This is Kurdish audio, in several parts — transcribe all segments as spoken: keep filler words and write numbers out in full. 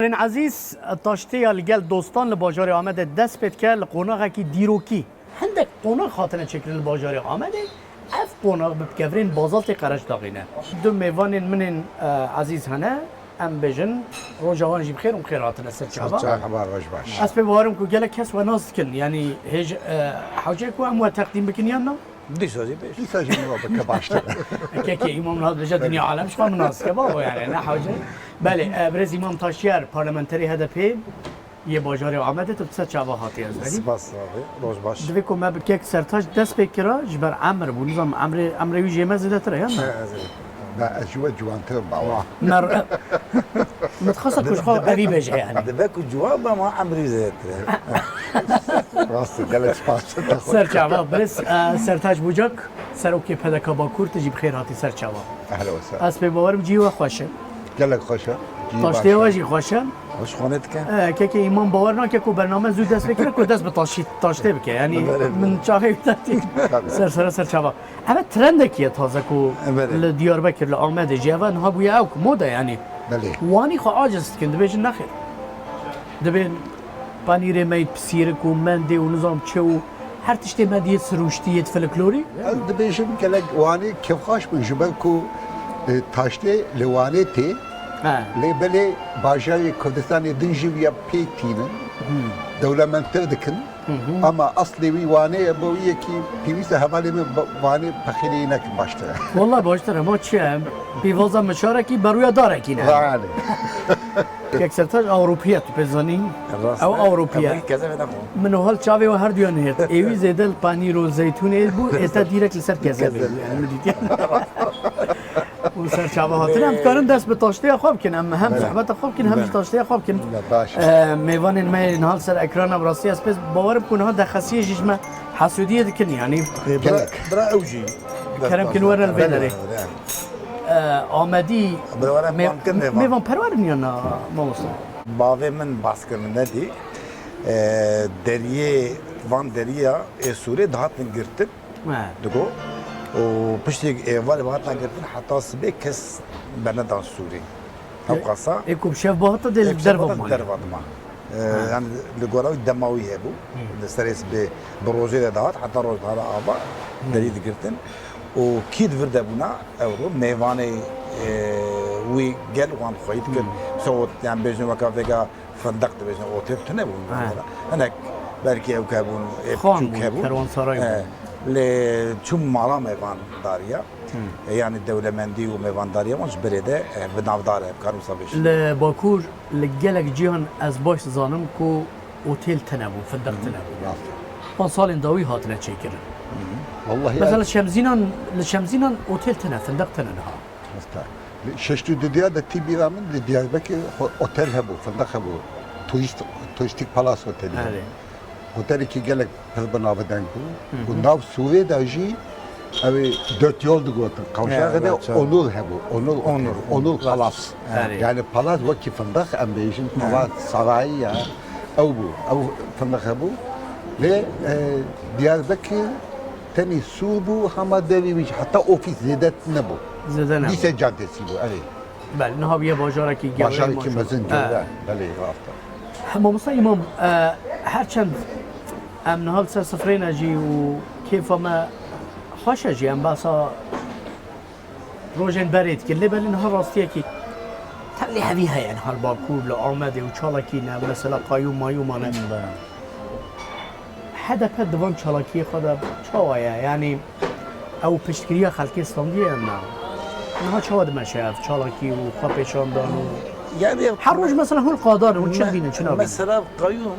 Hemkarên ezîz, taştê ya li gel dostan li bajarê Amedê dest pê dike li qonaxekî dîrokî. Hindek qonax hatine çêkirin li bajarê Amedê. Ev qonax bi kevirên bazaltê Qereçdaxê ne. Du mêvanên min ên, e, ezîz hene. Em bêjin, roja wan jî bi xêr û bi xêr hatine ser çava. Merhaba, roj baş. Ez pê bawerim ku gelek kes we nas dikin. Yanî hêj, e, hewce ku em we teqdîm bikin yan na? Dîsa jî bêj. Dîsa jî min bike baştir. Kekê Îmam niha dibêje dinya alem ji xwe min nas dike babo, yani ne hewce. Belê, e, birêz Îmam Taşyer, parlamenterê H D P yê bajarê Amedê, tu bi ser çava hatiye ez berî. Spas abi, roj baş. Divê ku me bi kek Sertaç dest pê kira, ji ber emir bû. Nizam emrê, emrê wî jê me zêdetir e, yan ne? He, ez ê. Be, ez ji we ciwantir im, bawa. Mer-, min dixwesta ku ji xwe evî bêje, yani. Dibe ku ciwan be, ma emrî zêdetir e. Rast e, gelek spas. Ser çava, birêz, e, Sertaç Bucak, serokê P D K Bakur, tu jî bi xêr hatî ser çava. Ehlen we sehlen. Ez pê bawerim cihê we xweş e. Gelek xweş e. Cihê Taştê we jî xweş e. Hoş xwanê dike. E, kekê Îmam bawer nake ku bername zû dest pê kire ku dest bi taşî-, taştê bike. Yani Belê, min belê. Çaxê wî dertî. Tabii. Ser sera ser çava. Eve trendekî ye taze ku Belê. Li Diyarbekir, li Amedê jî eve niha bûye ew ku moda yani. Belê. Wanî xwe aciz dikin, dibêjin nexêr. Dibên panîrê me yî pisîrik û mendê û nizam çi û her tiştê me diyê sirûştî yê folklorî. Ez dibêjim gelek Wanê kêfxweş bûn ji ber ku, e, taştê li Wanê tê. He. Lê belê bajarê Kurdistanê din jî wiya pê tînin. Hmm. Dewlemendtir dikin. Hı hı. Ama aslê wî Wanê ye, bo wî yekî pêwîst e hevalê min ba-, Wanê pexîleyî nekin baştir e. Walla baştir e, ma çi ye? Pîvaza mişarekî berûya darekî ne. Yanî. Kek Sertaç Ewropî ye, tu pê zanî. Rast Ew e. Ewropî ye. Ew kezebê nexwe. Min hal çavê we her duyan hêt. Êwî zêde li panîr û zeytûnê bû, êta dîrek li ser kezebê bû. Kezebê. Yani min dîtiye. Û ser çava hatin, em dikarin dest bi taştêya xwe bikin, em hem Belê. Sohbeta xwe bikin, hem jî Belê. Taştêya xwe bikin. Belê, baş. E, mêvanên me niha li ser ekrana bi rastî ez pê bawerim ku niha dexesiyê jî ji me hesûdiyê dikin, yanî. Gelek. Bira, bira ew jî. Kerem kin werin li vê Belê, derê. belê. E, Amedî Bira were mêv-, fan kin mêvan. Mêvan perwer in yan na mamoste? Bavê min bas kir min nedî. E, deriyê, van deriya ê Sûrê dihatin girtin. He. Digo. Û piştî êvarê bi hatina girtin heta sibê kes bernedan Sûrî. Ew qasa. Ê ku bi şev bihata dê li Ê derva şev bimane. Derva dima. Ee, Ha. Yani li gora wî dema wî hebû. Hı. Li serê sibê bi rojê de dihat, heta roj dihata ava, Hı. derî digirtin. Û kî di vir de bûna, ew ro mêvanê, e, wî gel wan xweyî dikir. Hı. Sewot, yani bêjin weka vêga Findeq dibêjin, otel tune bûn. He. Mesela. Hinek belkî ew ke bûn, ê Xan biçûk bûn, hebûn. Kerwansaray He. bûn. Lê çûm mala mêvandariya. Hı. E, yani dewlemendî û mêvandariya wan ji berê de, e, bi navdar e, bi karim wisa bêjin. Li Bakur, li gelek cîhan ez baş dizanim ku otel tune bûn, findeq Hı. tune bûn. Rast. Van salên dawî hatine çêkirin. Hı. Wallahî Mesela ez li Şemzînan, li Şemzînan otel tune, findeq tune niha. Rast e. Li şeştî û du diya de tî bîra min li Diyarbekir ho-, otel hebû, findeq hebû. Turist, Turistik Palas Oteli. Erê. Otelekî gelek pir bi navdeng bû. Hı hı. Û nav Sûrê de jî ew ê dört yol digotin. Qewşaxê de Onur hebû. Onur Otel, Onur. Onur Palas. Erê. Yani Palas wekî findeq em bêjin, Hı. Palas sarayî ya. Ew bû. Ew findeq hebû. Lê, e, Diyarbekir Tenê Sûr bû, hema derê wî jî heta ofîs zêde nebû. Zêde nebû. Lîse Caddesî bû, erê. Belê, niha bûye bajarekî gewrê Bajarekî mezin, He. gewre. Belê, rast e. He, mamosta Îmam, e, her çend em niha li ser sifrê ne jî û kêfa me xweş e jî, em behsa rojên berê dikin. Lê belê niha rastiyekî tevlî hevî heye, niha li Bakur, li Amedê û çalakî ne, mesela qayûm mayûm mane. Belê. H D P di van çalakiyê xwe de çawa ye? Yanî ew piştgiriya xelkê standiye yan na? Niha çawa dimeşe ev çalakî û xwepêşandan û Yani her roj mesela hûn qadar in, hûn çi me-, dibînin, çi nabînin? Mesela qayûm,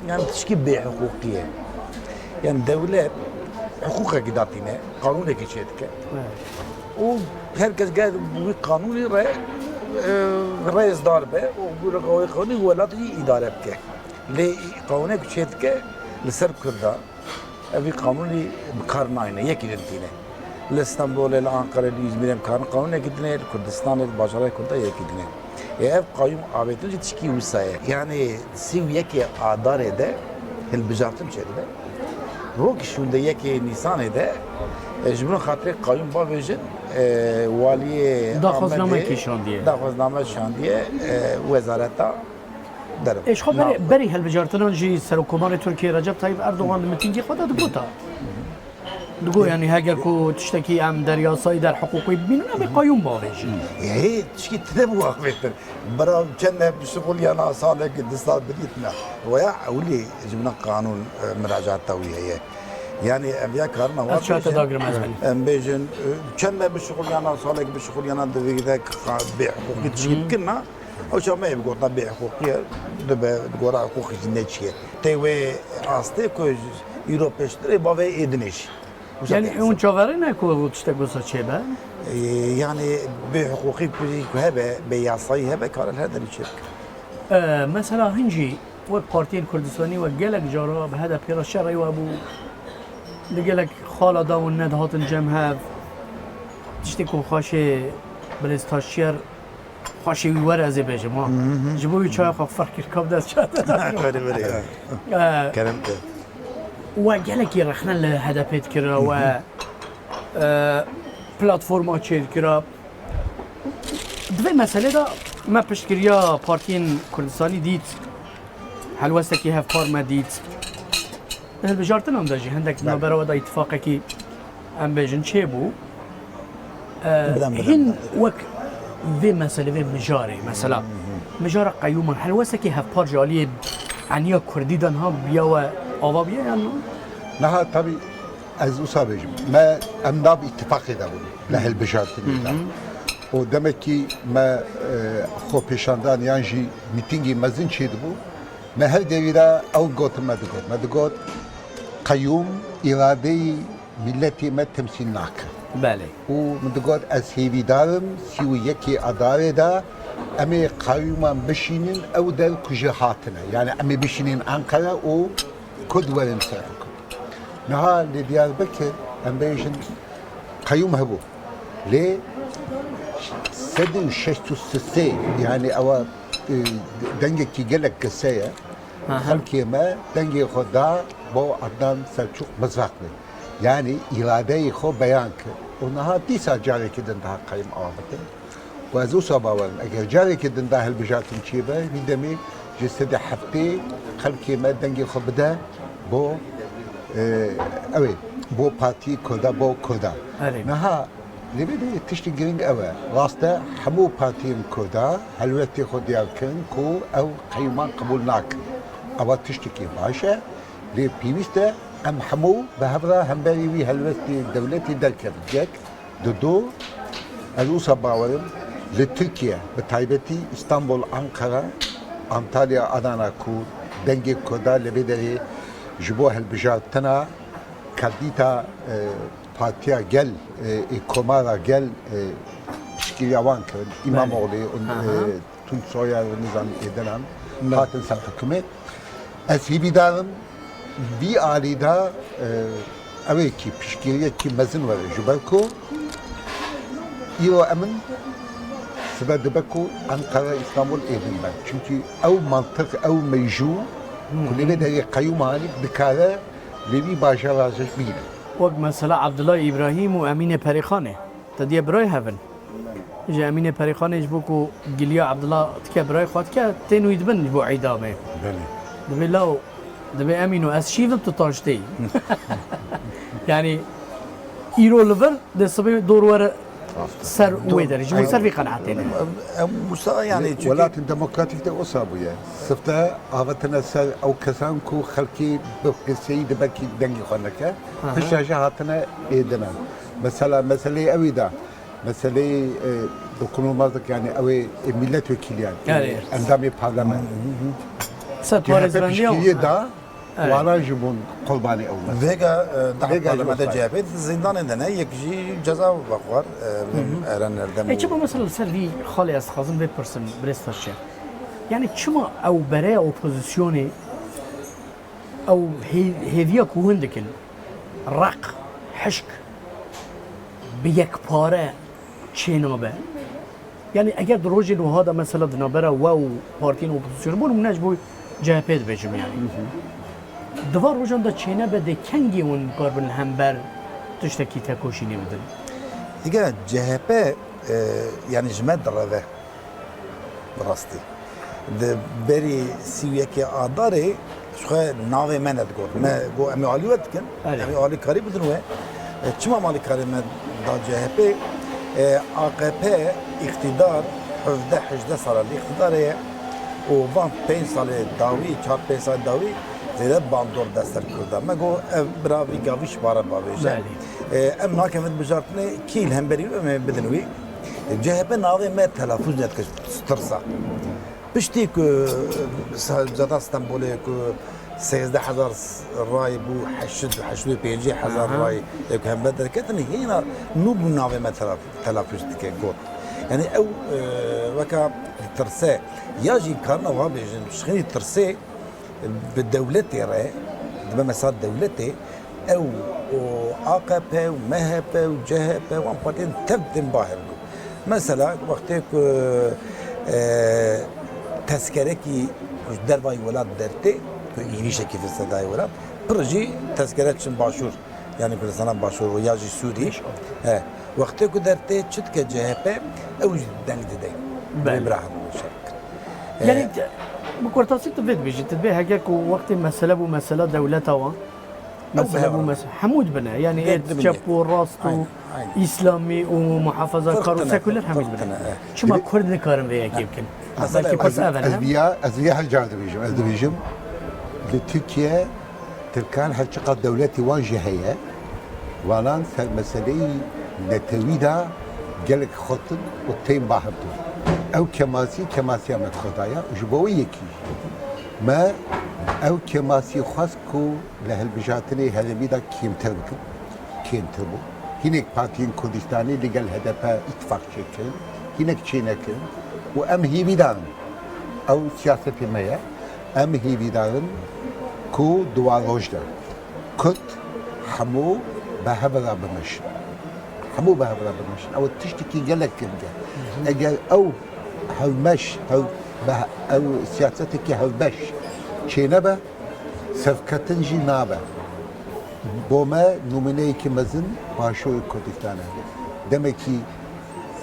yani tişkî bêhiqûqî ye. Yani dewlet hiqûqekî datîne, qanûnekî çêdike. Evet. Û her kes gel wî qanûnî re, e, rêzdar be û bi rêya wî qanûnî welatî îdare bike. Lê qanûnek çêdike li ser Kurda, ev vî qanûnî bi kar nayne, yekî din tîne. Li Stenbolê, li Anqerê, li Îzmîrê em karin qanûnekî dinê, li Kurdistanê, li bajarê Kurda yekî dinê. Ê ev qayûm avêtin jî tişkî wisa ye. Yanî sî û yekê Adarê de hilbijartin çêdibe. Rokî şûnde yekê Nîsanê de, e, ji bin xatirê qayûm bavêjin, e, waliyê Daxwazname Amedê kîşandiye. Daxwazname şandiye, e, wezareta derim. Êşxwe berê, berî hilbijartinan jî Serokkomarê Tirkiyê Recep Tayyip Erdogan di mitîngê xwe de digota. Digot, yanî heger ku tiştekî em deryasayî der hiqûqî bibînin, em ê qeyûm bavêjin. Hê tişkî tide bû avêtin. Bira çend me bişixuliyana salek di sal bidîtine. Weya ewilî ji bin qanûn, e, miracaata wî heye. Yanî em ya karina wan Ez çate bêjin, dagirim ez bînim. Em bêjin, e, çend me bişixuliyana salek bişixuliyana di vî de ka-, bêhiqûqî tişkî bikirina. Ew çax me yê bi gotina bêhiqûqî ye, dibe di gora hiqûqî jî neçiye. Tê wê astê ku îro pêştirê bavê êdinê jî. Wisa Yanî tê hûn hesab. Çaverê ne ku tiştek wisa çêbe? Ee, yanî bêhiqûqî ku jî ku hebe, bê yasayî hebe, kare li her derî çêbike. Ee, mesela hin jî wek partiyên Kurdistanî we gelek cara bi H D P re şerê we bû. Di gelek xala da hûn nedihatin cem hev. Tiştê ku xweşê Birêz Taşçiyer Xweşê wî were ez ê bêjim, ha. Hı hı. Ji bo wî çaya xwe ferq kir, ka bi dest çate da. Were, were, ya. Ee, Kerem ke. We gelekî rexne li H D P dikira, we, e, platforma çêdikira. Di vê meselê de me piştgiriya partiyên Kurdistanî dît. Helwestekî hevpar me dît. Di hilbijartinan de jî hendek Belê. Navbera we de îtifaqekî, em bêjin, çêbû. E, Bilen, bilen, hîn bilen. Wek vê meselê, vê mijarê, mesela, Hı hı. Mijara qeyûman, helwestekî hevpar ji aliyê eniya Kurdî de niha biya we ava bûye yan na? Niha tabî ez wisa bêjim. Me em nav îtifaqê de bûn, li Hı. hilbijartinê de. Hı hı. Û demekî me, e, xwepêşandan yan jî mîtîngê mezin çêdibû. Me her devî de ew gotin me digot. Me digot, qeyûm îradeyî miletê me temsîl nake. Belê. Û min digot, ez hêvîdar im, sî û yekê Adarê de em ê qeyûman bişînin, ew der ku jî hatine. Yani em ê bişînin Ankara û Kurd werin ser hukm. Niha li Diyarbekir em bêjin qeyûm hebû. Lê sed û şeşt û sê, yani ewa, e, dengekî gelek kise ye. Aha. Xelkê me dengê xwe da bo Adnan Selçuk Mizraqlî. Yani îradeyê xwe beyan kir. Û niha dîsa carekî din daha qeyûm avêtin. Û ez wisa bawer im, eger carekî din daha hilbijartin çêbe, vî demê ji sedî heftê xelkê me dengê xwe bide bo, e, ew ê, bo partiyê Kurda, bo Kurda. Erê. Niha li vê derê tiştê giring ew e. Rast e, hemû partiyên Kurda helwestê xwe diyar kirin ku ew qeyûman qebûl nakin. Ewa tiştekî baş e, lê pêwîst e em hemû bi hev re hemberî wî helwestê dewletê derkevin. Yek, Dudu, ez wisa bawer im, li Tirkiye, bi taybetî Îstanbul, Ankara, Antalya, Adana ku dengê Kurda li vê derê ji bo hilbijartina kandîda, e, Partiya Gel, e, ê Komara Gel, e, piştgiriya wan kirin. Belê. Îmamoğlu û, Aha. e, Tunç Soyer û nizam êdinan Belê. hatin ser hikûmê. Ez hêvîdar im vî alî de, e, ew ê kî piştgiriyekî mezin were ji ber ku îro emin sibe dibe ku Ankara Îstanbul êdin be. Çimkî ew mantiq, ew meyjû ku li vê derê qeyûm hanî dikare li vî bajara jî bîne. Wek mesela Abdullah Îbrahîm û Emînê Perîxanê. Te diye birayê hev in. Ji Emînê Perîxanê ji bo ku giliya Abdullah dike birayê xwe dike, tên wî dibin ji bo îdamê. Belê. Dibê law, dibê Emîno, ez şîv im, tu taştê yî. Yanî îro li vir dê sibê dor were ser wê derê. Ji bo ser vî qenaetê ne. Em, em wisa, yanî, çünkü Welatên demokratîk de wisa bûye. Sifte avêtine ser ew kesan ku xelkê bi qiseyî dibekî dengê xwe neke. Aha. Piştre jî hatine êdine. Mesela, meseleyê ewî de, meseleyê, e, dokunulmazlık, yani ew ê, e, milletvekiliyan, Erê. endamê parlament. Ser CHP parêzbendiya piştgiriyê da, Evet. wana jî bûn qurbanê ew. Vêga, e, daha Vêga jî parlamente wisa. C H P di zindanê de ne, yek jî ceza vexwar, e, Hı hı. Eren Erdem E, û çima mesela li ser vî xalê ez dixwazim vê pirsim, birêz Taşçı? Yani çima ew bereya opozisyonê, ew hê-, hêviya ku hûn dikin, req, hişk, bi yekpare çênabe. Yani eger di rojên wiha de mesela di navbera we û partiyên opozisyonê, bo nimûne ji bo C H P dibêjim yani. Hı hı. Di van rojan de çênebe dê kengî hûn karibin hember tiştekî tekoşînê bidin? Dîge C H P, e, yani ji me direve bi rastî. Di berî sî û yekê Adarê ji xwe navê me nedigot. Me got, "Em ê alî we dikin, Erê. em ê alîkarî bidin we." E, çima em alîkarî me da C H P? E, A K P îqtîdar hevdeh hejdeh sala li îqtîdarê ye û van pênc salê dawî, çar pênc salê dawî zêde bandor dest ser Kurda. Me got, "Ev bira vî gavî ji para bavêje." Belê. E, em nakevin bijartinê, kî li hemberî wî em ê bidin wî. E, C H P navê me telafûz nedike, tirsa. Piştî ku sa-, zada Stenbolê ku sêzdeh hezar rayî bû, heşt, heşt û pêncî hezar Aha. rayî, e, ku hember derketin, hêna nû bû navê me tela-, telafûz dike, got. Yani ew, e, weka tirse, ya jî karina wa bêjin, şixinî tirsê bi dewletê re, dibe mesela dewletê, ew û A K P û M H P û C H P û wan partiyên tev tên ba hevdû. Mesela wextê ku, e, tezkerekî ji dervayî welat dertê, ku êrîşekî vê sedayê welat, pir jî tezkere çin başûr, yani Kurdistana Başûr û ya jî Sûrî. He, wextê ku dertê çi dike C H P, ew jî deng dide. Belê. Wê bira hevdû şer bikin. Yani, E, bi kurtasî tu vê dibêjî, tu dibê heger ku wextê mesele bû, mesela dewleta wan, Ew mesele bû, bihevrin. mes-, hemû dibine. Yani, Dê êt dibin çep dê. û rast û Aynen, aynen. îslamî û muhafazakar û Firqtine, sekuler hemû dibine. firqtine, e. Çima Dibin. Kurd nikarin vê yekê bikin? Mesela Belkî pirs ev in, Ez he? viya, ez viya her car dibêjim. Ez dibêjim, li Tirkiye Tirkan her çiqas dewletî wan jî heye, vanan ser meseleyî netewî de gelek xwetin û tên ba hevdû. Ew kemasî, kemasiya me di xwe de ye û ji bo wê yekî jî me ew kemasî xwest ku li hilbijartinê herêmî de kêmtir bikin, kêmtir bû. Hinek partiyên Kurdistanî li gel H D P îtifaq çêkirin, hinek çênekirin û em hêvî dan ew siyasetê me ye. Em hêvî dan ku di wan roj de Kurd hemû bi hev re bimeşin. Hemû bi hev re bimeşin. Ew tiştekî gelek girîng e. Eger ew hevmeş, hev, bi he-, ew siyasetekî hevbeş çênebe, serketin jî nabe. Bo me nimûneyekî mezin Başûrê Kurdistanê heye. Demekî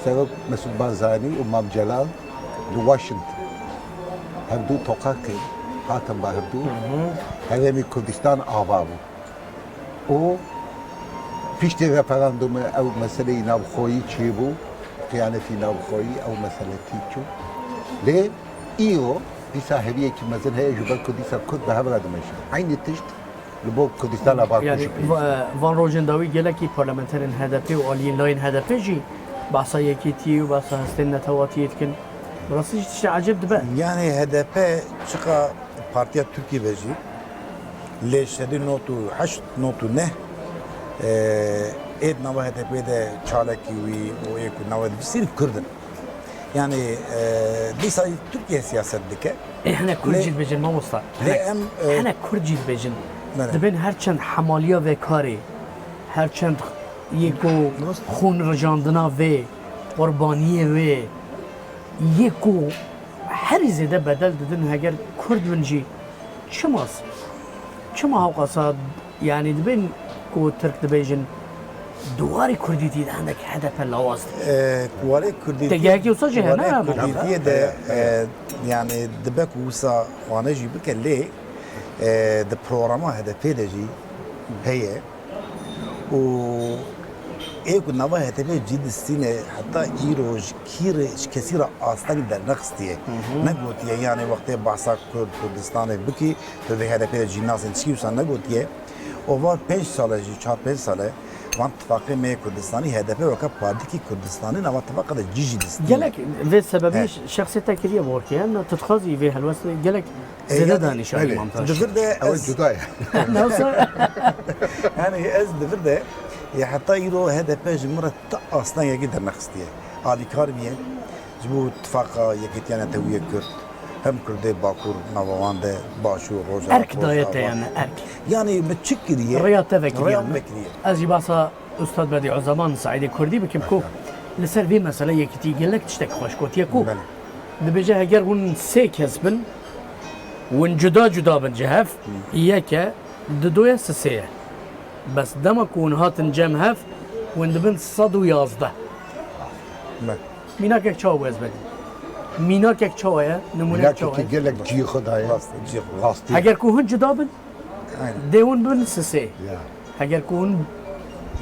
Serok Mesûd Barzanî û Mam Celal li Washington hevdû toqa kirin, hatin ba hevdû. Hı hı. Herêmî Kurdistan ava bû. Û piştî referandumê ew meseleyî navxweyî çêbû, xiyanetî navxweyî, ew mesele tî çû. Lê îro dîsa hêviyekî mezin heye, ji ber ku dîsa Kurd bi hev re dimeşin. Eynî tişt li bo Kurdistana Bakur Yani, jî pêwîst e. va-, van rojên dawî gelekî parlamenterên H D P û aliyên layên H D P jî behsa yekîtiyê û behsa hestên netewatiyê dikin. Bi rastî jî tiştê ecêb dibe. Yani H D P çiqa partiya Tirkiyê be jî, lê sedî nod û heşt, nod û neh, e, ê di nava H D P de çalakî wî û ê ku nava dibistîn Kurd in. Yani, e, dîsa Tirkiye siyaset dike. Ê, hene Kurd Lê jî dibêjin, mamosta. Lê Hene, em, e, hene Kurd jî dibêjin. Belê. Dibên her çend hemaliya vê karê, her çend yê ku Rast. xûn rijandina vê, qurbaniyê wê, yê ku herî zêde bedel didin, heger Kurd bin jî, çima s-, çima hewqasa, yani dibên ku Tirk dibêjin, di warê Kurdîtî de hinek H D P lawaz dibe. E, warê Kurdîtî, Te gelekî wisa jî hene warê ama. Kurdîtiyê de, e, yani dibe ku wisa wane jî bike lê, e, di programa H D P de jî heye. Û ê ku nava H D P cî distîne, heta îro ji kî re, ji kesî re asteng dernexistiye. Hı hı. Negotiye, yani wextê behsa Kurd, Kurdistanê bikî, tu vê H D P de cî nasên çikî wisa negotiye. Û va pênc sale jî, çar pênc sale, van tifaqê me yê Kurdistanî H D P weke partîkî Kurdistanî nava tifaqa de cî jî distîne. Gelek vê sebebî He. şexsê te kiriye borkiye, em tu dixwazî vê helwestê gelek E, Zêde yani, danîşa belê. Îmam Taşî. Di vir de Ew ez cuda ye. Ne wisa? Yani ez di vir de, ya heta îro H D P ji min re ti astengekî dernexistiye. Alîkar bûye. Ji bo tifaqa Yekîtiya Netewî yê Kurd, hem Kurdê Bakur, nava wan de, Başûr, Rojava, Erk daye Rojava. te yani, erk. Yani min çi kiriye? Rêya te vekiriye Rêya min. vekiriye. Ez jî basa Ustad Bedîuzeman Seîdê Kurdî bikim ku Belê. li ser vê mesele yekîtî gelek tiştek xweş gotiye ku Belê. dibêje heger hûn sê kes bin, hûn cuda cuda bin ji hev, Hı. yek e, dido ye, sisê ye. Bes dema ku hûn hatin cem hev, hûn dibin sed û yazdeh. Belê. Mînakek çawa bû ez vedim? Mînakek çawa ye? Nimûnek çawa ye? Gelek cihê xwe daye. Rastî. Heger ku hûn cuda bin, Aynen. dê hûn bin sisê. Ya. Heger ku hûn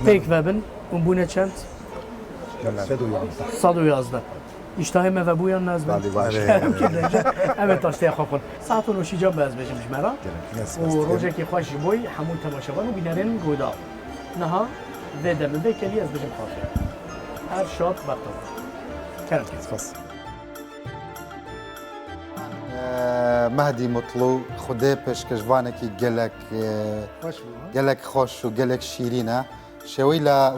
pêk ve bin, hûn bûne çend? Sed û yazdeh. Sed û yazdeh. Îştahê me vebû yan ne ez bin? Belê, baş. Em kê derece? Em ê taştê xwe xwin. Saet û noşî can be ez bêjim ji me re. Gelek. Û rojekî xweş ji bo hemû temaşevan û bînerên Guhdaran. Niha vê demê vê kelî ez bêjim xatirê. Her şad bertev. Kerem. Spas. Mehdî Mutlu, Xwedê pêşkêşvanekî gelek, e, Xweş bû. gelek xweş û gelek şîrîn e. Şêwîla